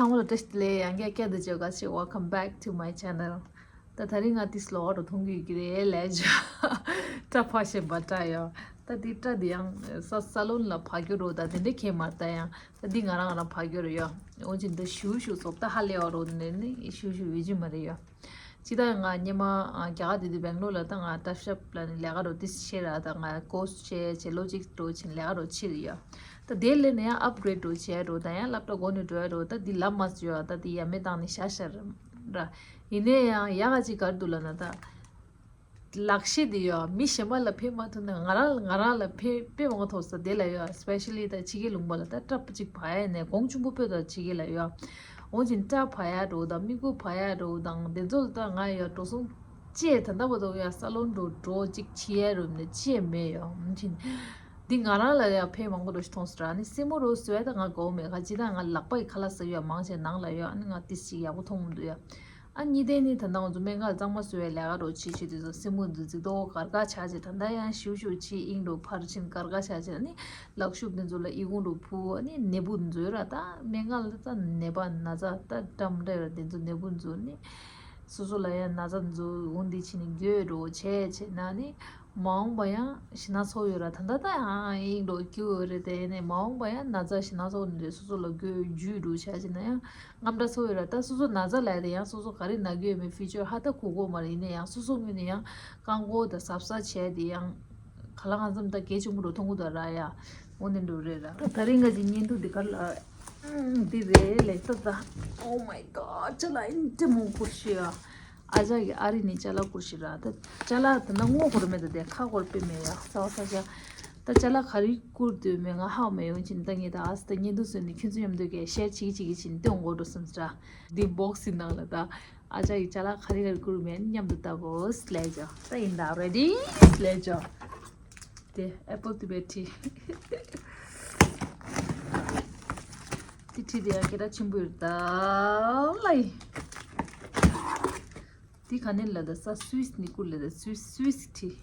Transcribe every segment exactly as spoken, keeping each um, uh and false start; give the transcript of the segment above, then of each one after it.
ཚང་མ་ལ་བཀྲ་ཤིས་བདེ་ལེགས། ཡང་བསྐྱར་བསྐྱར་དུ་བརྗོད་ག་ཞིག Welcome back to my channel. ད་ད་རིང་ང་ཏིས་ལོག་རུ་མཐོང་གི་ཡོད་ཀྱི་རེད་ལས་ཇོ། སྐྲ་ཕར་བཤད་པ་སྐྲ་ཡོད། ད་འདི་སྐྲ་འདི་ཡང་ས་ས་ལོན་ལ་ཕར་རྒྱུ་རུ་ད་དེ་འདྲ་ཁྱད་མར་ད་ཡང་ད་འདི་ང་རང་ང་རང་ཕར་རྒྱུ་རུ་ཡོད། འོན་ཀྱང་འདི་ཞུ་ཞུ་ཙོག་ད་ཧ་ལས་བ་རུ་ནས་ནི་ཞུ་ཞུ་ཡོད་ཀྱི་མ་རེད་ཡོད། ཅི་ད་ང་སྔོན་མ་རྒྱ་གར་དེ་དུས་སྦེང་ལོར་ལ་ད་ང་ཊབ་ཤོབ་ལ་ནི་ལས་ཀ་རོ་ཏིས་བྱེད་ར། ད་ང་ཀོར་སི་བྱས་བྱས་ལོ་གཅིག་འགྲོ་ཕྱིན་ལས་ཀ་རོ་ཕྱིར་ཡོད། ད་དེ་ལས་ནས་ཡང་ཨབ་གྲེ་ཌི་འགྲོ་བྱས་འགྲོ་ད་ཡང་སློབ་གྲྭ་འགོ་ནས་འགྲོ་ཡ་འགྲོ། ད་འདི་ལབ་མ་སོང་ཡོད། ད་འདི་ཡ་མེད་བཏང་ནས་བཞག་བཞག་ར། ཡིན་ནའི་ཡང་ཡག་ག་ཅིག་ག་རེ་འདུག་ལབ་ན་ད། ལག་ཤེས་དེ་ཡོད་མི་གཞན་པ་ལ་ཕན་མ་ཐོགས་ན་ང་རང་ང་རང་ལ་ཕན་དཔེ་མང་པོ་ཐོགས་ས་དེ་ལ་ཡོད། སི་པེ་ཤལ་ལི་ད་ཕྱི་རྒྱལ་ལུང་པ་ལ་ད་སྐྲ་ཅིག་ཕར་ཡ་ནས་གོང་ཆུང་པོ་སྤོས་ད་ཕྱི་རྒྱལ་ལ་ཡོད། འོན་ཀྱང་སྐྲ་ཕར་ཡ་འགྲོ་དང་མིག་གུ་ཕར་ཡ་འགྲོ་དང་དེ་ཚོ་ལ་ད་ང་ཡོད་འགྲོ་སོང་ཅེས་ད་ལྟ་བར་དུ་ཡ་ས་ལོན་འགྲོ་འགྲོ་ཅིག་ཕྱི་ཡ་རུ་ནས་ཅེས་མེད་ཡོད། འོན་ཀྱང་འདི་ང་རང་ལ་ཡ་ཕན་མང་པོ་འགྲོ་ཞིག་ཐོགས་ས་ར། ནི་སེན་མོ་རུ་བཟོས་ད་ང་དགའ་བོ་མེད། ག་ཅི་ད་ང་ལག་པ་ཡི་ཁ་ལག་ཟ་ཡོད་མང་ཆེ་ནང་ལ་ཡོད། ཨ་ནི་ང་ཏིས་ཅིག་ཡག་པོ་མཐོང་མི་འདུག་ཡ། ཨ་གཉིས་ལྡན་ནི་ད་ལྟ་ང་ཚོ་སྨན་ཁང་གཙང་མ་བཟོ་བའི་ལས་ཀ་རོ་བྱེད་བྱེད་དུས་ཚོད་སེན་མོ་འདི་ཅིག་ཏོ་གར་ག་ཆགས་ཅིག་ད་ལྟ་ཡང་ཞུ་ཞུ་ཅིག་ཨིང་འགྲོ་ཕར་ཕྱིན་གར་ག་ཆགས་ཅིག་ཨ་ནི་ལག་ཤུབས་འདི་ཚོ་ལ་ཨི་ཁུང་འགྲོ་ཕུ་ཨ་ནི་ནད་འབུ་འདི་ཚོ་ཡོད་ར། ད་སྨན་ཁང་ལ་ད་ནད་པ་ན་ཚ་ད་འདྲ་མི་འདྲ་ཡོད་ར། འདི་ཚོ་ནད་འབུ་འདི་ཚོ་ནི་སོ་སོ་ལ་ཡང་ན་ཚ་འདི་ཚོ་འོང་འདི་ཕྱིན་ནི་འགྱོད་འགྲོ་བྱས་བྱས་ན་ནི། མ་འོངས་པ་ཡང་ཞེ་ན་ཚོགས་ཡོད་ར། ད་ལྟ་ད་ཡང་ཨིང་འགྲོ་སྐྱིད་ཡོད་རེད། དེ་ནས་མ་འོངས་པ་ཡང་ན་ཚ་ཞེ་ན་ཚོགས་ནི་རེད། སོ་སོ་ལ་དགོས་རྒྱུ་འགྲོ་བྱ་ཞེ་ན་ཡང་རྔམ་སྐྲག་ཚོགས་ཡོད་ར། ད་སོ་སོ་ན་ཚ་ལ་དེ་ཡང་སོ་སོ་ག་རེ་ན་གི་ཡོད་མེད་ཕི་ཅར་ཧ་ད་གོ་གོ་མ་རེད། ཡིན་ན་ཡང་སོ་སོ་ངོས་ནས་ཡང་རྐང་འཁོར་དང་གཟབ་གཟབ་བྱས་དེ་ཡང་ག་ལ་གང་འཚམ་ད་གལ་ཆེན་པོ་རུ་མཐོང་གི་འདུག་ར་ཡ། འོ་ནི་འགྲོ་རེད་ར། ད་ད་རིང་ང་ཅིག་བརྙན་ཐུང་འདི་ག་ལ་འདི་རེད་ལས་ད་ད། Oh my god ཅ་ལག་ཨིན་ཏེ་མོ་ཀུར་ཤི་ཡ། ཨ་ཅག་གི་ཨ་རི་ནས་ཅ་ལག་བསྐུར་ཞིག་ར། ད་ཅ་ལག་དེ་ན་དངོས་སྐོར་མེད། ད་དེ་ཁ་སྐོར་དཔེ་མེད་ཡ། ས་བ་ས་ཆ། ད་ཅ་ལག་ག་རེ་བསྐུར་འདོད་མེད། ང་ཧ་མ་ཡོང་ཕྱིན་ད་ངས་ད་ཨ་སི་ད་བརྙན་ཐུང་བཟོས་ནས་ཁྱོད་ཚོ་མཉམ་དུ་གས་ཤེར་བྱེད་ཀྱི་བྱེད་ཀྱི་ཕྱིན་ཏེ་འོང་གོ་འགྲོ་བསམ་ས། འདི་བོག་སི་ནང་ལ་ད་ཨ་ཅག་གི་ཅ་ལག་ག་རེ་ག་རེ་བསྐུར་མེད་མཉམ་དུ་ལྟ་གོ། སླེབས་ཅོ། ད་ཡིན་ད་རེ་ཌི། སླེབས་ཅོ། དེ་ཨེ་པལ་དེ་བེ་ཊི། དེ་ཊི་དེ་ཡང་སྐད་གྲགས་ཆེན་པོ་ཡོད་ད་ལ་ཡིན། དེ་ག་ནས་ལ་ད་ས་སུའི་སི་ནི་ཀུ་ལ་ད་སུའི་སི་སུའི་སི་ཊི།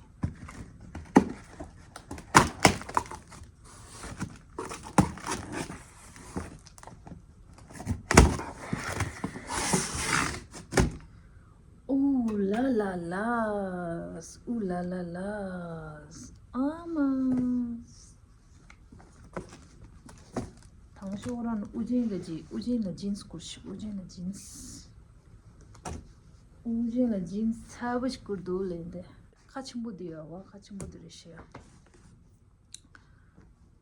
Ooh la la las, ooh la la las, almonds. དང་ཤོག་རང་ཨུ་རྒྱན་ལ་ཇི་ཨུ་རྒྱན་ལ་ཇིན་སི་བསྐུར་ཤིག་ཨུ་རྒྱན་ལ་ཇིན་སི། ཨུ་རྒྱན་ལ་ཇིན་སི་ཚ་བོ་ཞིག་བསྐུར་འདུག་ལེ་འདི། ཁ་ཆེན་པོ་འདི་ཡོད་བ། ཁ་ཆེན་པོ་འདི་རེད་ཤི་ཡ།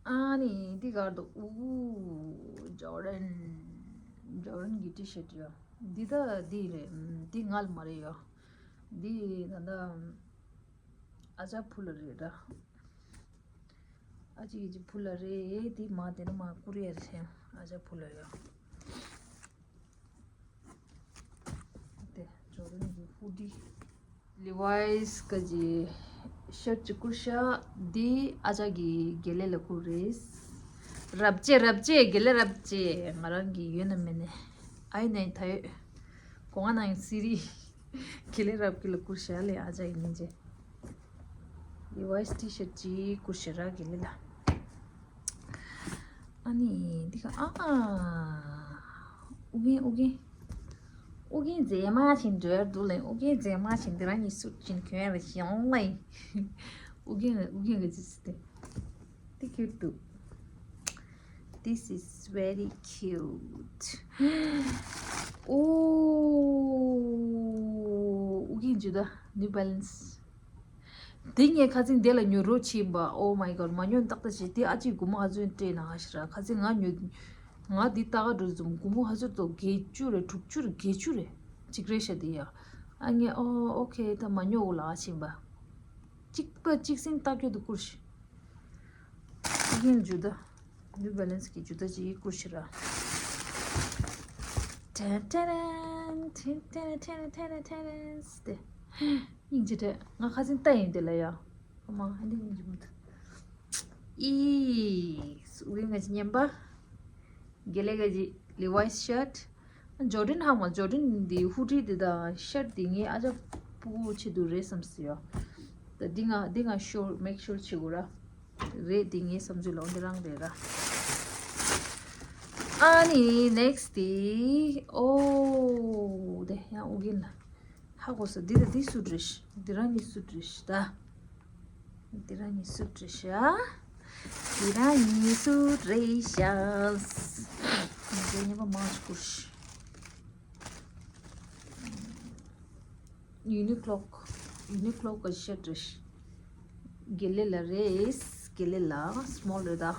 ཨ་ནི་འདི་གར་དུ་ཨུ་ཇོ་ཌན། ཇོ་ཌན་གྱི་ཊི་ཤར་ཊི་ཡོད། འདི་ད་འདི་རེད། འདི་ང་ལ་མ་རེད་ཡོད། འདི་ད་ད་ཨ་ཅག་བུ་ལ་རེད་ར། ཨ་ཅག་གི་བུ་ལ་རེད། འདི་མ་དེ་ནི་མ་ཀུ་རི་ཡར་ཆེན་ཨ་ཅག་བུ་ལ་ཡོད། དེ་ཇོ་ཌན་གྱི་ཧུ་ཌི། ལི་ཝའི་སི་ག་ཅི་ཤར་ཊི་ཅིག་བསྐུར་ཤག་འདི་ཨ་ཅག་གི་དགེ་ལས་ལ་བསྐུར་རེད། རབ་ཅེ་རབ་ཅེ་དགེ་ལས་རབ་ཅེ། ང་རང་གི་ཡོད་ན་མེད་ནས་ཨའི་ནའི་ད་ཡོད། གོང་ང་ནང་སི་རི། དགེ་ལས་རབ་ཀྱི་ལ་བསྐུར་ཤག་ལས་ཨ་ཅག་གི་སྙིང་རྗེ། ལི་ཝའི་སི་ཊི་ཤར་ཊི་ཅིག་བསྐུར་ཤག་ར་དགེ་ལས་ལ། ཨ་ནི་འདི་ག་ཨ། ཨུ་རྒྱན་ཨུ་རྒྱན། ཨུ་རྒྱན་མཛེས་མ་ཞིག་འགྲོ་ཡར་འདུག་ལེ། ཨུ་རྒྱན་མཛེས་མ་ཞིག་འདི་རང་གཉིས་སུ་ཅིན་གྱོན་ཡ་ཞིང་ལེ། ཨུ་རྒྱན་ཨུ་རྒྱན་ག་ཅི་སི་ཏེ། འདི་ཁྱོད་འདུག This is very cute. ཨོ། ཨུ་རྒྱན་ཇུ་ད་ནིའུ་བེ་ལན་སི། དེ་ངས་ཁ་སང་དེ་ལ་ཉོ་རོགས་བྱིན་པ། Oh my god མ་ཉོ་ཏག་ཏག་བྱེད། དེ་ཨ་ཅེ་སྒོར་མོ་ཧ་ཚོད་སྤྲད་ན་ཧ་ཤི་ར། ཁ་སང་ང་ཉོ་ང་འདི་ལྟ་ག་འགྲོ་ཙམ་སྒོར་མོ་ཧ་ཚོད་ཏོ་བརྒྱད་ཅུ་རེད། དྲུག་ཅུ་རེད། བརྒྱད་ཅུ་རེད། གཅིག་རེད་ཤག་དེ་ཡ། ཨ་ངས་ཨོ་ཨོ་ཁེ་ད་མ་ཉོ་འོ་ལ་ཨ་བྱིན་པ། གཅིག་པ་གཅིག་སེང་ལྟ་རྒྱུ་དུ་བསྐུར་ཤི། ཨུ་རྒྱན་ཇུ་ད། ནིའུ་བེ་ལན་སི་གི་ཇུ་ད་ཅིག་བསྐུར་ཤི་ར། ཏན་ཏན་ཏན་ཏན་ཏན་ཏན་ཏན་ཏན་ཏན་ཏེ། སྙིང་རྗེ་དྲེད། ང་ཁ་སང་ལྟ་ཡིན་དེ་ལ་ཡ། ཨ་མ་ཨ་འདི་སྙིང་རྗེ་མོ་ད། ཨི། ཨུ་རྒྱན་ག་ཅི་སྙན་པ། དགེ་ལས་ག་ཅི་ལི་ཝའི་སི་ཤར་ཊི། ཇོ་ཌན་ཧ་མ་ཇོ་ཌན་འདི་ཧུ་ཌི་འདི་དང་ཤར་ཊི་འདི་ངའི་ཨ་ཅག་སྤུ་གུ་ཆེད་དུ་རེད་བསམ་སི་ཡོད། ད་འདི་ང་འདི་ང་ཤོར་མེག་ཤོར་བྱེད་དགོས་ར། རེད་འདི་ངའི་བསམ་ཚུལ་ལ་འོ་འདི་རང་རེད་ར། ཨ་ནི་ནེག་སི་ཊི་དེ། ཨོ། དེ་ཡང་ཨུ་རྒྱན་ལ། ཧ་གོ་སོང་། འདི་དང་འདི་སུ་འདྲ་ཤི། འདི་རང་གཉིས་སུ་འདྲ་ཤི་ད། འདི་རང་གཉིས་སུ་འདྲ་ཤི་ཨ། འདི་རང་གཉིས་སུ་འདྲ་ཤི། འདི་གཉིས་པ་མང་ཆེ་བཀུར་ཤི། ཡུ་ནི་ཀློ། ཡུ་ནི་ཀློ་ག་ཤི་འདྲ་ཤི། དགེ་ལེགས་ལ་རེད། དགེ་ལེགས་ལ་སི་མོལ་རེད་ད།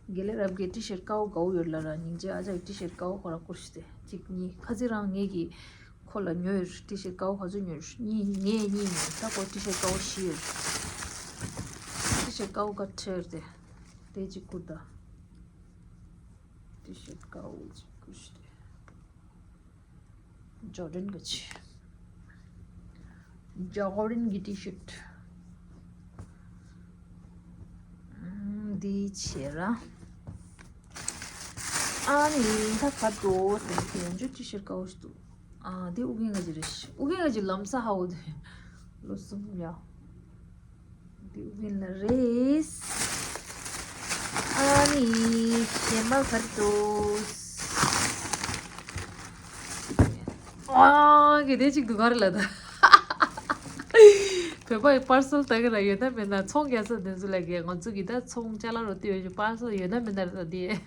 དགེ་ལེགས་རབ་རྒྱས་ཊི་ཤར་ཊི་དཀར་པོ་དགའ་པོ་ཡོད་ལ་ར། སྙིང་རྗེ་ཨ་ཅག་གི་ཊི་ཤར་ཊི་དཀར་པོ་ཁོ་རང་བཀུར་ཤི་སྟེ། གཅིག་གཉིས། ཁ་ཚིག་རང་ངེད་ཀྱི་ཁོ་ལ་ཉོས་ཡོད། ཊི་ཤར་ཊི་དཀར་པོ་ག་ཚོད་ཉོས་ཡོད། གཉིས། ངས་གཉིས་ཉོས། ད་ཁོ་ཊི་ཤར་ཊི་དཀར་པོ་བཞི་ཡོད། ཊི་ཤར་ཊི་དཀར་པོ་ག་ཁྲེར་ཏེ། དེ་གཅིག་བཀུར་ད། ཊི་ཤར་ཊི་དཀར་པོ་གཅིག་བཀུར་ཤི་སྟེ། ཇོར་ཌན་གྱི་ཆེ། ཇོར་ཌན་གྱི་ཊི་ཤར་ཊི། ཨམ། འདི་བྱས་ར། ཨ་ནི་ད་ག་འགྲོ་ཟེར་གྱི་ཡོང་རྒྱུ། ཊི་ཤར་ཊི་དཀར་པོ་ཞིག་འདུག་ཨ། འདི་ཨུ་རྒྱན་གྱི་རེད། ཨུ་རྒྱན་གྱི་ལམ་སང་ཧ་གོ་དེ། ལོ་གསུམ་ཡ། འདི་ཨུ་རྒྱན་ལ་རེད། ཨ་ནི་གཞན་པ་ག་རེ་འདུག་ཨ། གལ་ཏེ་གཅིག་འདུག་ག་རེ་ལ་ད། བོད་པ་ཡི་པར་སེལ་ལྟ་གི་ལ་ཡོད་ན་མེད་ན། ཚོང་རྒྱག་ས་དེ་ཚོ་ལ་གི་ང་ཚོ་གི་ད་ཚོང་ཅ་ལག་རོ་དེ་ཡོད་ཀྱི་པར་སེལ་ཡོད་ན་མེད་ན་རེད་ད་དེ།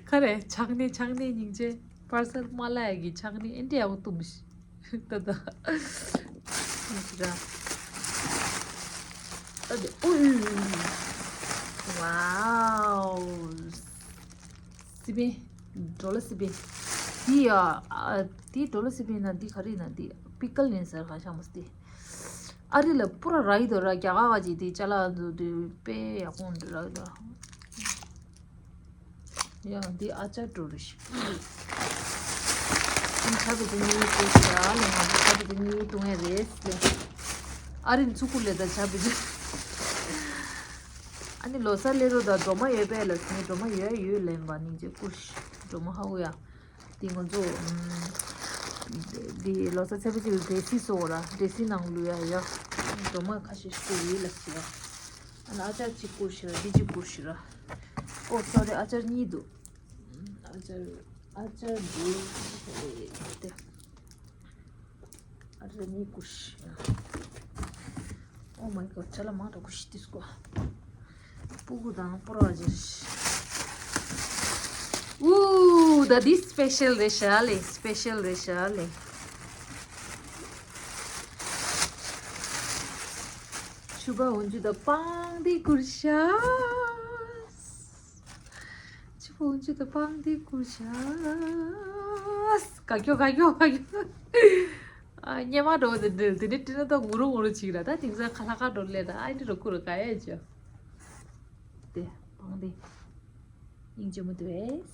ག་རེ། ཕྱག་ནི་ཕྱག་ནི་སྙིང་རྗེ། པར་སེལ་མ་ལ་ཡ་གི་ཕྱག་ནི་ཨེ་འདྲ་ཡག་པོ་བཏུམ་ཤི། ད་ད། ཨ་དེ། ཨུ། ཝའོ། སི་པན། ཌོ་ལར་སི་པན། འདི་ཡ། ཨ། འདི་ཌོ་ལར་སི་པན་ན་འདི་ག་རེ་ན་འདི་པི་ཀལ་ཡིན་ཟེར་ག་ཤ་མོ་སྟེ། ཨ་རི་ལ་པུ་ར་རག་གི་འདུག་ར། རྒྱ་གར་བ་ཅིག་འདི་ཅ་ལག་འདུག་འདི་དཔེ་ཡག་པོ་འདུག་ར་འདུག་ཡ། འདི་ཨ་ཅར་འགྲོ་རེ་ཞིག་ཨ་ནི་ཆ་བི་ཅི་གཉིས་བཀུར་ཤ་ལེ། ང་ཚོ་ཆ་བི་ཅི་གཉིས་བཏུང་ཡ་རེད་ལེ། ཨ་རིམ་ཚུགས་ཁུར་ལེ་ད་ཆ་བི་ཅི། ཨ་ནི་ལོ་གསར་སླེབས་རོགས་ད། སྒྲོལ་མ་ཡོད་པས་ལ་ཟེར་ནས། སྒྲོལ་མ་ཡོད་ཡོད་ལེན་པ་སྙིང་རྗེ་བཀུར་ཤ། སྒྲོལ་མ་ཧ་གོ་ཡ། དེ་ང་ཚོ་ཨམ། དེ་ལོ་གསར་ཚེས་པ་གཅིག་ལ་འབྲས་སིལ་བཟོ་ར། འབྲས་སིལ་ནང་བླུག་ཡ་ཡ། སྒྲོལ་མ་ཁ་ཤས་ཤིག་བཀུར་ཡིན་ལ་ཟེར་ཡ། ཨ་ནི་ཨ་ཅག་གཅིག་བཀུར་ཤི་ར། འདི་གཅིག་བཀུར་ཤི་ར། ཨོ་སོ་རི། ཨ་ཅག་གཉིས་འདུག་ཨ་ཅག་ཨ་ཅག་འདི་རེད་དེ། ཨ་ཅག་གཉིས་བཀུར་ཤི། Oh my god། ཅ་ལག་མང་དྲགས་བཀུར་ཤི་དུས་སྐོ། སྤུ་གུ་དང་སྤོ་ར་ཇེ། ཨུ། ད་འདི་སི་པེ་ཤལ་རེད་ཤག་ལེ། སི་པེ་ཤལ་རེད་ཤག་ལེ། ཕྱུ་པ་འོན་ཆུ་དང་པང་གདན་བཀུར་ཤག་ཕྱུ་པ་འོན་ཆུ་དང་པང་གདན་བཀུར་ཤག་ག་གྱོ་ག་གྱོ་ག་གྱོ། ཨ། སྙེ་མ་འགྲོ་དེ་འདྲ་དེ་འདྲ་བྲིས་ན་ད་ངུ་རུ་ངུ་རུ་བྱེད་ཀྱི་ར། ད་དེང་སང་ཁ་ལྷག་ཁ་འགྲོ་ལས་ད་ཨ་འདྲ་རུ་བཀུར་ར་ག་ཡ་ཅོ། དེ་པང་གདན། སྙིང་རྗེ་མོ་དེ་བས།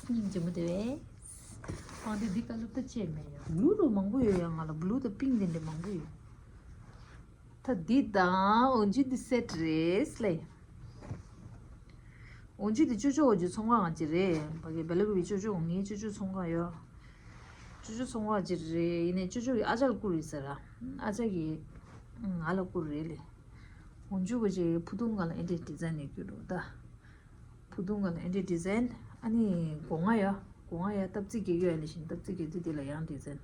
སྙིང་རྗེ་མོ་དེ་བས། པང་གདན་འདི་ཀ་ལུབ་ད་ཅེས་མེད་ཡ། བླུ་རུ་མང་པོ་ཡོད་ཡ། ང་ལ་བླུ་དང་པིང་དེ་འདྲ་མང་པོ་ཡོད། ད་འདི་དང་འོན་ཆུ་འདི་སེ་ཊི་རེད་ལེ། འོན་ཆུ་འདི་ཅོ་ཅོ་འོ་ཅུ་ཚོང་ཁང་ཅིག་རེད། ཕ་གི་བེ་ལ་ཀུ་པི་ཅོ་ཅོ། ངའི་ཅོ་ཅོ་ཚོང་ཁང་ཡོད། ཅོ་ཅོ་ཚོང་ཁང་ཅིག་རེད། ཡིན་ནའི་ཅོ་ཅོ་གི་ཨ་ཅག་ལ་བསྐུར་ཡོད་ཟེར་ར། ཨ་ཅག་གི་ང་ལ་བསྐུར་རེད་ལེ། འོན་ཆུ་གི་ཅིག་ཕུ་ཐུང་སྒང་ལ་ཨེ་འདྲའི་ཌི་ཛའིན་ཡོད་རྒྱུ་འདུག་ད། ཕུ་ཐུང་སྒང་ལ་ཨེ་འདྲའི་ཌི་ཛའིན། ཨ་ནི་སྒོ་ང་ཡ། སྒོ་ང་ཡ་སྟབས་རྩིས་རྒྱག་གི་ཡོད། ཨ་ནི་བཞིན་སྟབས་རྩིས་རྒྱག་དུས་དེ་ལ་ཡང་ཌི་ཛའིན།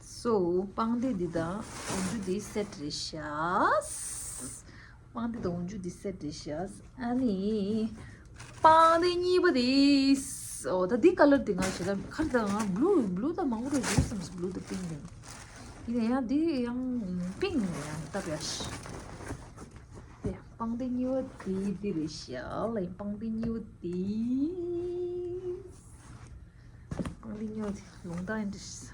སོ་པང་གདན་འདི་དང་འོན་ཆུ་འདི་སེ་ཊི་རེད་ཤག་པང་གདན་དང་འོན་ཆུ་འདི་སེ་ཊི་རེད་ཤག་ཨ་ནི་པང་གདན་གཉིས་པ་དེ། ཨོ་ད་འདི་ཀ་ལར་དེ་ང་ཞེ་དྲག་ཁར་ད་ང་བླུ་བླུ་ད་མང་པོ་རེད་འདུག་བསམ། བླུ་དང་པིང་གདན། ཡིན་ན་ཡང་འདི་ཡང་པིང་ཡང་སྟབས་ཡག་ཤི། དེ་པང་གདན་གཉིས་པ་དེ་འདི་རེད་ཤག་ལ། པང་གདན་གཉིས་པ་དེ། པང་གདན་གཉིས་པ་དེ་ལུང་ཐང་ཡིན་འདྲ་ཤག་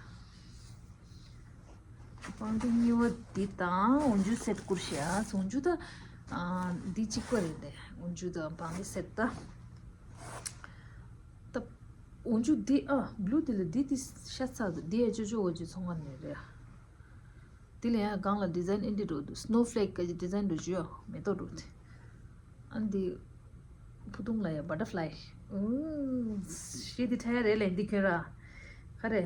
པང་གདན་གཉིས་པ་འདི་དང་འོན་ཆུ་སེ་ཊི་བསྐུར་ཤག་འོན་ཆུ་ད། ཨ། འདི་གཅིག་པ་རེད་དེ། འོན་ཆུ་དང་པང་གདན་སེ་ཊི་ད། ད། འོན་ཆུ་འདི། ཨ། བླུ་འདི་ལ་འདི་དེ་ཤ་ཚ་འདུག་འདི་ཡ་ཅོ་ཅོ་འོ་ཅོ་ཚོང་ཁང་ནས་རེད། དེ་ལ་ཡང་སྒང་ལ་ཌི་ཛའིན་ཨེ་འདྲ་འགྲོ་འདུག་སི་ནོ་ཕི་ལེག་གི་ཌི་ཛའིན་འགྲོ་རྒྱུ་ཡོད། མེ་ཏོག་འགྲོ་དེ། ཨ་འདི་ཕུ་ཐུང་ལ་ཡ་བ་ཊར་ཕི་ལའི། ཨུ། ཤེས་དེ་ཁྲ་རེད་ལེ་འདི་ཁྱོད་ར། ག་རེ།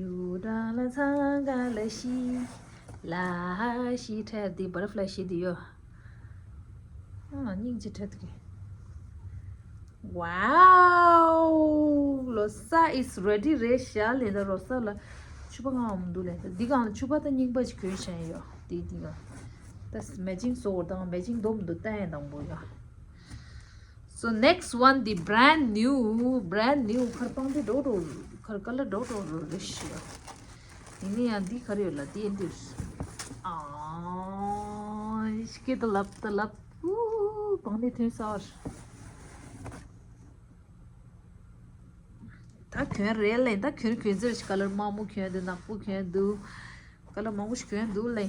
ཡུ་ར་ལ་ཚང་ག་ལ་ཤི། ལ་ཤི་ཁྲ་འདི་བ་ཊར་ཕི་ལའི་ཤེས་དེ་ཡོད། ཨ་སྙིང་རྗེ་ཁྲ་དེ་གི། Wow, Rosa is ready རེད་ཤག་ལེ། ད་Rosa ལ་ཕྱུ་པ་ང་འོམ་འདུག་ལེ། ད་འདི་གང་ལ་ཕྱུ་པ་ད་རྙིང་པ་ཅིག་གྱོན་བྱས་ཡོད་དེ། འདི་གང་ད་matching བཟོ་བར་དང་matching འདོམ་འདུག་ལྟ་ཡང་དང་པོ་ཡོད། So next one, the brand new, brand new ཁར་པང་དེ་འགྲོ་འགྲོ་ཁར་ཀ་ལ་འགྲོ་འགྲོ་རེད་ཤག་ཡིན་ན་ཡང་འདི་ག་རེ་ཡོད་ལ་དེ་འདིར། ཨ་ཤི་ཀེ་ད་ལབ་ད་ལབ། ཨུ་པང་དེ་ཐོན་སར། ད་གྱོན་རེད་ལེ། ད་གྱོན་གྱོན་ཟེར་ཞིག་ཀ་ལར་དམར་མོ་གྱོན་འདུག་ནག་པོ་གྱོན་འདུག་ཀ་ལར་མང་པོ་ཞིག་གྱོན་འདུག་ལེ།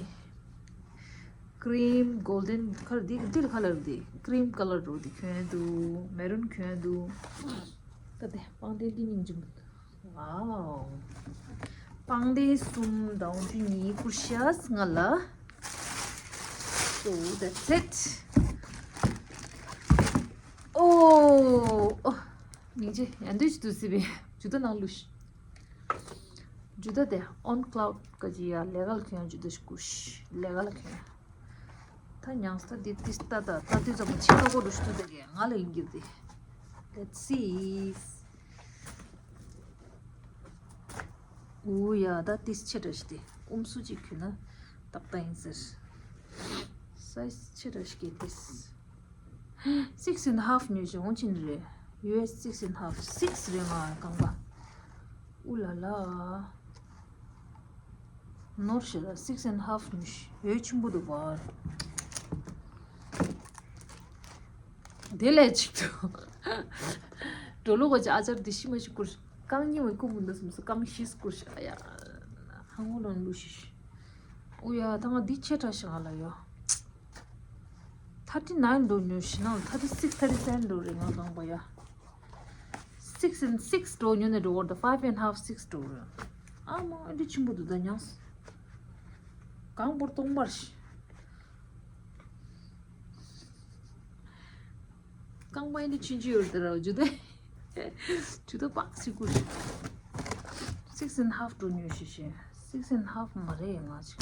cream, golden ཁར་འདི་འདིར་ཁ་ལར་འདི་cream colour རུ་འདི་གྱོན་འདུག maroon གྱོན་འདུག་ད་དེ་པང་དེ་འདི་སྙིང་རྗེ་མོ་འདུག Wow. པང་གདན་གསུམ་དང་བཅུ་གཉིས་བསྐུར་ཤག་ང་ལ། So that's it. Oh, oh. སྙིང་རྗེ་ཡང་འདུས་ཅི་འདུག་སྲིད་པས་ཇུ་ད་ནང་ལུས། ཇུ་ད་དེ་on cloud ཀ་ཅི་ཡ་ལས་ཀ་ལ་གྱོན་ཇུ་ད་ཞིག་བསྐུར་ཤག་ལས་ཀ་ལ་གྱོན། ད་མྱངས་ས་འདི་ཏིས་ཏ་ཏ་ཏ་དུས་ཙམ་པ་ཕྱི་ལོགས་སྒོ་རུ་ཞུ་དུས་དེ་གས་ང་ལ་ཡིན་གྱི་འདི། Let's see. ཨུ་ཡ་ད་ཏིས་ཆེ་དྲགས་ཤིག་སྟེ་ཨུམ་སུ་ཅིག་གྱོན་ན་ཏག་ཏག་ཡིན་ཟེར། སའི་ཛི་ཆེ་དྲགས་ཤིག་གི་ཏིས། Six and a half ཉོས་ཤིག་འོང་ཕྱིན་རེད། ཡུ་ཨེས་six and a half, six རེད་ང་རྐང་པ། ཨུ་ལ་ལ། ནོར་ཞེ་ལ་six and half ནུས་ཡོད་ཆུང་པོ་འདུག་བར། དེ་ལས་ཅིག་ཏུ། འགྲོ་ལུགས་ཀྱི་ཨ་ཅར་འདི་ཤི་མ་ཤི་བསྐུར། རྐང་གཉིས་བའི་ཀུ་མུ་འདི་སུམ་སུ་རྐང་བཞི་བསྐུར་ཤག་ཡ། ཧང་ངོ་ལོན་ལུ་ཤི་ཤི། ཨུ་ཡ་ད་ང་འདི་ཆེ་དྲགས་ཤག་ང་ལ་ཡོ། thirty nine འགྲོ་ཉོ་ཤི་ན་thirty six, thirty seven འགྲོ་རེད་ང་རྐང་པ་ཡ། Six and six འགྲོ་ཉོ་ནས་འགྲོ་བར་དུ་five and half, six འགྲོ་རེད། ཨ་མ་ཨ་འདི་ཆེན་པོ་འདུག་ད་མྱངས། གང་བོར་སྟོང་པར་ཤི། རྐང་པ་ཨ་འདི་ཆུན་ཆུ་ཡོད་དེ་ར་ཇུ་དེ། ཇུ་དེ་པགས་སི་ཀུ་ཤི། Six and half འགྲོ་ཉོ་ཤི་ཤི། Six and half མ་རེད་ང་ཅིག་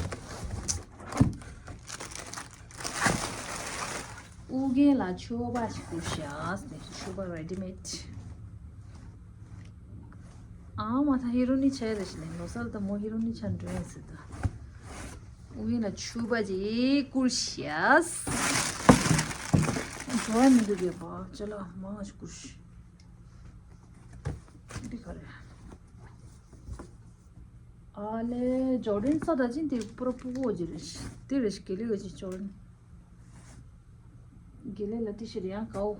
ཨུ་རྒྱན་ལ་མཆོད་པ་ཞིག་བསྐུར་ཤག་མཆོད་པ་ready made. ཨ་མ་ད་ཧི་རོ་ནི་ཆ་རེ་ཞིག་ལེན་ལོ་སར་ད་མོ་ཧི་རོ་ནི་ཆ་འགྲོ་ཡིན་ཟེར་ད། ཨུ་རྒྱན་ལ་མཆོད་པ་ཅིག་བསྐུར་ཤག་འགྲོ་ཡ་མི་འདུག་གས་པ་ཅ་ལག་མང་ཞིག་བསྐུར་ཤག་འདི་ག་རེད། ཨ་ལེ་ཇོར་ཌན་ས་ད་ཅིན་དེ་པུ་ར་པུ་གོ་ཇི་རེད། དེ་རེད་དགེ་ལེགས་ཀྱི་ཇོར་ཌན། དགེ་ལེགས་ལ་ཏི་ཤར་ཡང་དཀའ་བོ།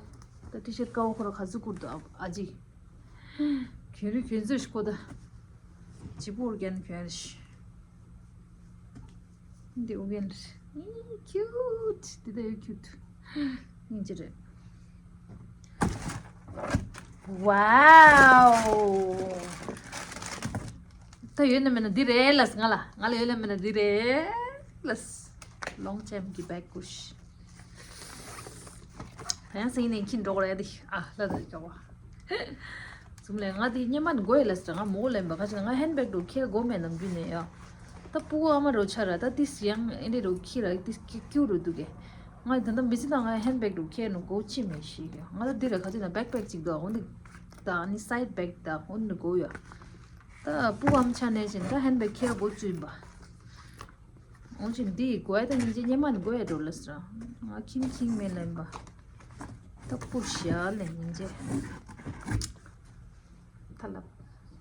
ད་ཏི་ཤར་དཀའ་བོ་ཁོ་ར་ག་ཚོད་བསྐུར་འདུག་ཨ་ཅི། གྱོན་རེ་གྱོན་ཚོད་ཤིག་གོ་ད། ཇི་པོར་རྒྱན་གྱོན་རེ་ཤི། འདི་ཨུ་རྒྱན་རེད། ཨི་ཁིའུ་ཊི། འདི་ད་ཡོད་ཁིའུ་ཊི། སྙིང་རྗེ་རེད། Wow. ད་ཡོད་ན་མེད་ན་འདི་རེད་ལ་ང་ལ་ང་ལ་ཡོད་ན་མེད་ན་འདི་རེད་ལ། ལོང་ཅེམ་གི་བེག་བསྐུར་ཤག་ད་ཡང་སེང་ནས་འཁྱིན་འགྲོ་གི་རེད་དེ། ཨ་ལ་ད་སྐྱོ་བ། ཙུམ་ལས་ང་དེ་སྙེ་མ་ནི་དགོས་ཡོད་ལ་ཟེར། ང་མོ་ལེན་པ་ཁ་ཅིག་ང་ཧན་བེག་འགྲོ་ཁྱེར་དགོས་མེད་ནམ་རྒྱུན་ནས་ཡ། ད་སྤུ་གུ་ཨ་མ་རོ་ཆ་ར་ད་ཏིས་ཡང་ཨེ་འདྲེ་རོ་ཁྱི་ར་ཏིས་ཀྱུ་ཀྱུ་རུ་འདུག་གས། ང་ད་ལྟ་མི་ཚེ་ནང་ང་ཧན་བེག་འགྲོ་ཁྱེར་ནོ་དགོས་ཅི་མེད་ཤི་གས། ང་ད་འདི་ར་ཁ་ཅིག་ན་བེག་པེག་ཅིག་འདུག་འོ་འདི། ད་ཨ་ནི་སའིད་བེག་ད་འོ་འདི་དགོས་ཡ། ད་སྤུ་གུ་ཨ་མ་ཆ་ནས་བཞིན་ད་ཧན་བེག་ཁྱེར་དགོས་ཚུལ་ཡིན་པ། འོ་ཅི་འདི་དགོས་ཡ་ད་སྙིང་རྗེ་སྙེ་མ་ནི་དགོས་ཡ་འགྲོ་ལ་ཟེར། ང་ཁྱིམ་ཁྱིམ་མེད་ལེན་པ། ད་སྤུ་ཞག་ལས་སྙིང་རྗེ། ཐ་ལབ།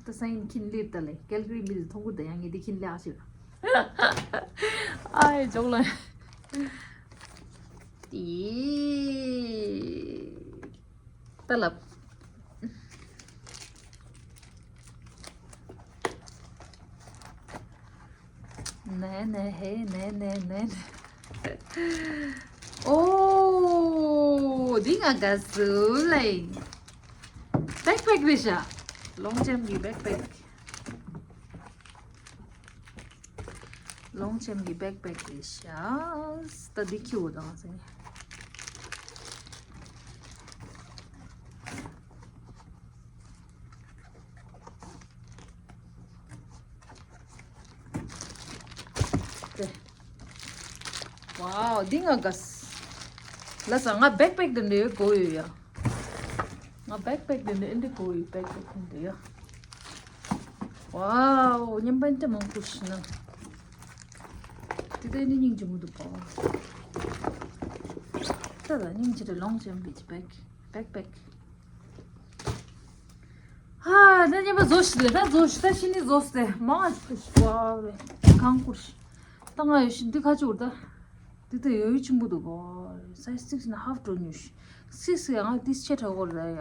ད་སང་ཉིན་ཁྱིམ་སླེབས་ད་ལེ་ཀལ་གྷི་རི་མི་རིགས་མཐོང་གི་ད་ཡང་ངས་འདི་ཁྱིམ་སླེབས་ཨ་ཤི་ར། ཨ་ཡེ་ཇོག་ལ། ཏི། ད་ལབ། ནེ་ནེ་ཧེ་ནེ་ནེ་ནེ་ནེ། ཨོ། འདི་ང་དགའ་སུ་ལེ། བེག་པེག་རེད་ཤག་ལོང་ཅེམ་གི་བེག་པེག་ལོང་ཅེམ་གི་བེག་པེག་རེད་ཤག་ད་འདི་ཁྱི་འོ་དང་ཟེར། ཏེ། ཝའོ། འདི་ང་དགའ་སི། ལ་ས་ང་བེག་པེག་འདི་འདྲའི་དགོས་ཡོད་ཡ། ང་བེག་པེག་དེ་འདྲ་ཨེ་འདྲ་གོ་ཡི་བེག་པེག་དེ་འདྲ་ཡ། ཝའོ། བརྙན་པ་འདྲ་མང་པོ་ཞིག་ན། དེ་ལྟ་ནི་སྙིང་རྗེ་མོ་འདུག་པ། ད་ལ་སྙིང་རྗེ་རེ་ལོང་ཅན་པི་ཅི་བེག་བེག་པེག་ཧ། ད་སྙན་པ་བཟོ་ཞིག་ལས་ད་བཟོ་ཞིག་ད་ཤི་ནི་བཟོ་སྟེ་མང་ཨ་ཅིག་ཤི་བ་བས་གང་བཀུར་ཤི། ད་ང་ཡོད་ཤི་འདི་ཁ་ཅིག་འུར་ད། འདི་ད་ཡོད་ཡོད་ཆེན་པོ་འདུག་གོ། སའི་སིགས་ན་ཧབ་འགྲོ་ཉུས་ཤི། སིགས་ཡང་ང་ཏིས་ཆེ་དྲག་གོ་རེད་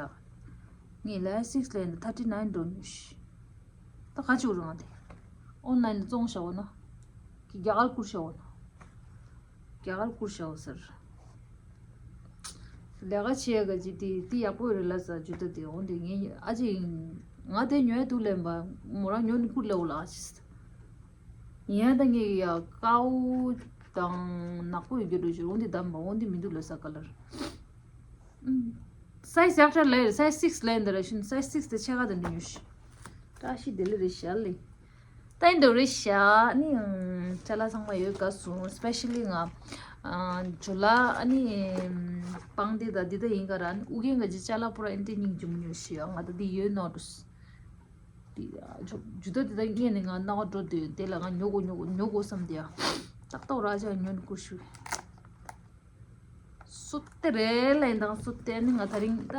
ཡ། ངས་ལས་སིགས་ལས་འདི་ཐར་ཊི་ནའིན་འགྲོ་ཉུས་ཤི། ད་ག་ཅིག་རུང་དེ། ཨོན་ལའིན་ལ་བཙོང་བྱ་བ་ན། གི་རྒྱ་གར་བསྐུར་བྱ་བ་ན། རྒྱ་གར་བསྐུར་བྱ་བ་ཟེར། ལས་ཀ་བྱེད་ཡ་ག་ཅིག་དེ་དེ་ཡག་པོ་རེད་ལ་ཟ་ཇུ་ད་དེ་འོན་ཏེ་ངས་ཨ་ཅེ་ཡིན། ང་དེ་ཉོས་འདུག་ལེན་པ། མོ་རང་ཉོ་ནི་བསྐུར་ལེ་འོ་ལ་ཨ་ཅེ་ཟེར། ཡིན་ཡང་ད་ངས་ཡ་ཀའུ་དང་ནག་པོ་ཡོད་རྒྱུ་འགྲོ་ཞུ་འོན་ཏེ་བདམས་པ་འོན་ཏེ་མི་འདུག་ལ་ཟ་ཀ་ལར། སའི་ཛི་ཡག་ཐག་ལས་རེད། སའི་སིགས་ལས་འདི་ར་ཤུན་སའི་སིགས་དེ་ཆེ་ག་དེ་འདི་ཉོས་ཤི། བཀྲ་ཤིས་བདེ་ལེགས་རེད་ཤག་ལེ། ད་ཡིན་འདུག་རེད་ཤག་ནི། ཅ་ལག་ཚང་མ་ཡོད་དགའ་སོང་། སི་པེ་ཤ་ལི་ང་ཇུ་ལ་ཨ་ནི་སྤང་སྟེ་ད་འདི་ད་ཡིན་ག་ར་ཨ་ནི་ཨུ་རྒྱན་ག་ཅི་ཅ་ལག་པོ་ར་ཨེ་འདྲ་སྙིང་རྗེ་མོ་ཉོས་ཤི་ཡ། ང་ད་འདི་ཡོད་ནོ་ཏུས། འདི་ཇུ་ད་འདི་ད་ངས་ནི་ང་སྣང་བ་འགྲོ་འདོད་དེ་ལ་ང་ཉོ་དགོས་ཉོ་དགོས་ཉོ་དགོས་བསམ་དེ་ཡ། ཏག་ཏག་ར་ཅག་ཉོ་ནི་བསྐུར་ཞུ། སུ་ཏེ་རེད་ལ་ཡིན་དང་སུ་ཏེ་ནི་ང་ད་རིང་ད།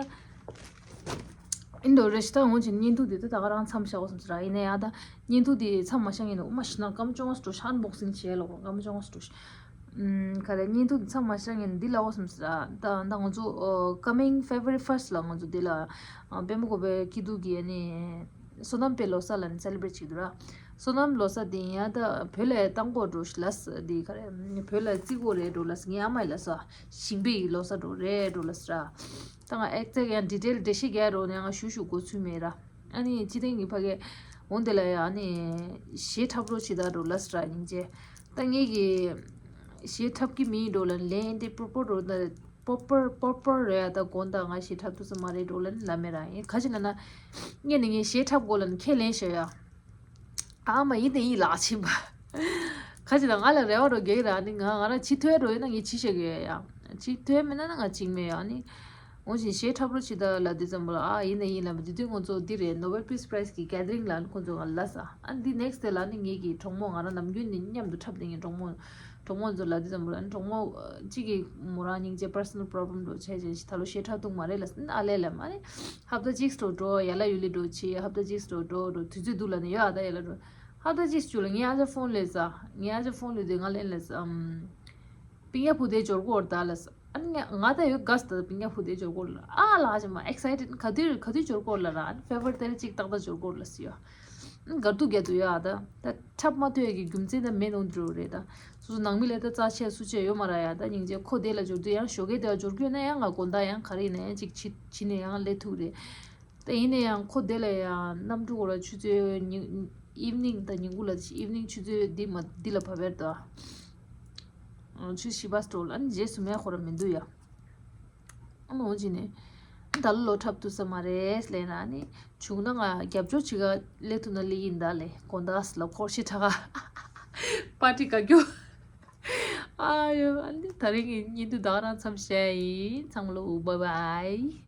ཨིན་འགྲོ་རེད་ཤི། ད་འོན་ཅིག་བརྙན་ཐུང་དེ་ད་ད་ག་རང་མཚམས་བཞག་འོ་བསམ་ཟེར་ཨ་ཡིན་ན་ཡང་ད་བརྙན་ཐུང་དེ་མཚམས་མ་བཞག་ཡིན་ན་འོ་མ་ཤི་ན་སྐམ་ཅོང་སུ་འགྲོ་ཤི་ཨན་བོག་སིང་བྱས་ལོ་སྐམ་ཅོང་སུ་འགྲོ་ཤི། ཨུམ་ག་རེ་བརྙན་ཐུང་དེ་མཚམས་མ་བཞག་ཡིན་ན་འདི་ལ་འོ་བསམ་ཟེར་ཨ་ད་ད་ང་ཚོ་ཨོ་coming February first ལ་ང་ཚོ་འདི་ལ་ཨ་པད་མ་བཀོད་པའི་སྐྱིད་སྡུག་གི་ཨ་ནི་བསོད་ནམས་དཔལ་ལོ་གསར་ལ་ནི་སེ་ལི་བྷི་རེཊ་བྱེད་ཀྱི་འདུག་ར། བསོད་ནམས་ལོ་གསར་དེ་ཡིན་ཡང་ད་བོད་ལ་བཏང་དགོས་འགྲོ་ལ་ས་དེ་ག་རེ་བོད་ལ་བརྩི་དགོས་རེད་འགྲོ་ལ་ས་ངའི་ཨ་མ་ཡིས་ལ་ས་ཞིང་པའི་ལོ་གསར་འགྲོ་རེད་འགྲོ་ལ་ས་ར། ད་ང་ཨེག་ཛེག་ཡང་ཌི་ཊེལ་འགྲེལ་བཤད་རྒྱག་རོགས་ནས་ང་ཞུ་ཞུ་དགོས་ཚུལ་མེད་ར། ཨ་ནི་སྤྱི་བཏང་གི་ཕ་གི་འོང་དེ་ལ་ཡང་ཨ་ནི་གཞས་འཁྲབ་རོགས་བྱེད་ད་འགྲོ་ལ་ས་ར་སྙིང་རྗེ། ད་ངས་ཀྱི་གཞས་འཁྲབ་ཀྱི་མིན་འགྲོ་ལ་ལན་དེ་པོར་པོར་འགྲོ་ད། པོ་པར་པོ་པར་རེད་ཡ། ད་དགོང་དག་ང་གཞས་འཁྲབ་ཐུབ་ས་མ་རེད་འགྲོ་ལ་ནི་ལ་མེ་ར་ཡིན་ག་ཅི་ལ་ན། ངས་ནི་ངས་གཞས་འཁྲབ་དགོས་ལ་ནི་ཁས་ལེན་ཞོ་ཡ། ཨ་མ་ཡིན་དེ་ཡིན་ལག་ཕྱིན་པ། ག་ཅི་ལ་ང་ལ་རེ་བ་རོ་རྒྱག་ར་ནི་ང་ང་ར་ཅི་ཐོས་རོ་ཡིན་ན་ངས་ཅི་བཤད་གི་ཡ། ཅི་ཐོས་མེད་ན་ན་ང་ཅིག་མེད་ཡ་ནི། འོ་ཞིན་གཞས་འཁྲབ་རོ་ཅི་ད་ལ་དེ་ཙམ་པོ་ལ་ཨ་ཡིན་ན་ཡིན་ལ་མ་དེ་དུས་ང་ཚོ་འདི་རེད་Nobel Peace Prize གི་གེ་དི་རིང་ལ་ནི་ཁོ་ཚོ་ང་ལ་ས་ཨ་འདི་ནེག་སི་ཌེ་ལ་ནི་ངས་ཀྱི་གྲོགས་མོ་ང་ར་ནམ་རྒྱུན་ནི་མཉམ་དུ་འཁྲབ་དེ་ངས་གྲོགས་མོ། གྲོགས་མོ་ཚོ་ལ་དེ་ཙམ་པོ་ལ་ནི་གྲོགས་མོ་གཅིག་གིས་མོ་རང་སྙིང་རྗེ་personal problem འགྲོ་བྱས་བྱས་ཤི་ད་ལོ་གཞས་འཁྲབ་ཐུབ་མ་རེད་ལ་ཨ་ལས་ལ་མ་ནི་ཧབ་ཏ་གཅིག་སྤྲོ་འགྲོ་ཡ་ལ་ཡུ་ལི་འགྲོ་ཆི་ཧབ་ཏ་གཅིག་སྤྲོ་འགྲོ་འགྲོ་དུས་ཚོད་འདུག་ལ་ནི་ཡོད་ཨ་ད་ཡ་ལ་འགྲོ་ཧབ་ཏ་གཅིག་སྤྱོད་ལ་ངའི་ཨ་ཅག་ཕོན་ལས་ས་ངའི་ཨ་ཅག་ཕོན་ལས་དེ་ང་ལེན་ལས་ས་ཨམ། པིང་ཡ་བུ་དེ་འབྱོར་གོ་ད་ལ་ས་ཨ་ནི་ང་ད་ཡོད་ག་ས་ད་པིང་ཡ་བུ་དེ་འབྱོར་གོ་ལ་ཨ་ལ་ཨ་ཅག་མ་ཨེག་སའི་ཊེཌ་ག་དུས་ག་དུས་འབྱོར་གོ་ལ་ར་ཨ་ནི་ཕེབ་རུ་ཝ་རི་ཏ་རིག་གཅིག་ཏག་ཏག་འབྱོར་གོ་ལ་ས་ཡོད། གར་དུ་རྒྱ་དུ་ཡ་ད། ད་འཁྲབ་མ་ཐུབ་ཡ་གི་རྒྱུ་མཚན་ད་མེད་ནོ་འདྲ་རེད་ད། སོ་སོ་ནང་མི་ལས་ད་རྩ་ཆེ་སུ་ཆེ་ཡོད་མ་ར་ཡ་ད་སྙིང་རྗེ་ཁོ་དེ་ལ་འབྱོར་དུས་ཡང་ཞོགས་ཀས་དེ་ལ་འབྱོར་རྒྱུ་ན་ཡང་ང་དགོང་དག་ཡང་ག་རེ་ཡིན་ན་ཡང་ཅིག་ཕྱི་ཕྱི་ནས་ཡང་སླེབས་ཐུབ་རེད། ད་ཡིན་ན་ཡང་ཁོ་དེ་ལ་ཡང་གནམ་གྲུ་གོ་ལ་ཆུ་ཚོད་ཉིན་ཨིབ་ནིང་ད་ཉིན་གུང་ལ་ཨིབ་ནིང་ཆུ་ཚོད་འདི་མ་འདི་ལ་བབས་པར་ད། ཆུ་ཤི་བ་སྟོར་ཨ་ནི་རྗེས་སུ་མེད་ཁོ་ར་མི་འདུག་ཡ། ཨ་མ་འོ་ཅི་ནས། ད་ལོ་ལོ་འཁྲབ་ཐུབ་ས་མ་རེད་ལས་ན་ནི། བྱུང་ན་ང་རྒྱབ་སྐྱོར་བྱེད་ག་སླེབས་ཐུབ་ན་ལེ་ཡིན་ད་ལེ་དགོང་དག་ལ་ཁོར་ཤི་ཁྲ་ག་པར་ཊི་ག་རྒྱུ། ཨ་ཡོ་ཨ་ནི་ད་རིང་གི་བརྙན་ཐུང་ད་ག་རང་མཚམས་བཞག་ཡིན་ཚང་མ་ལོ་བའི་བའི།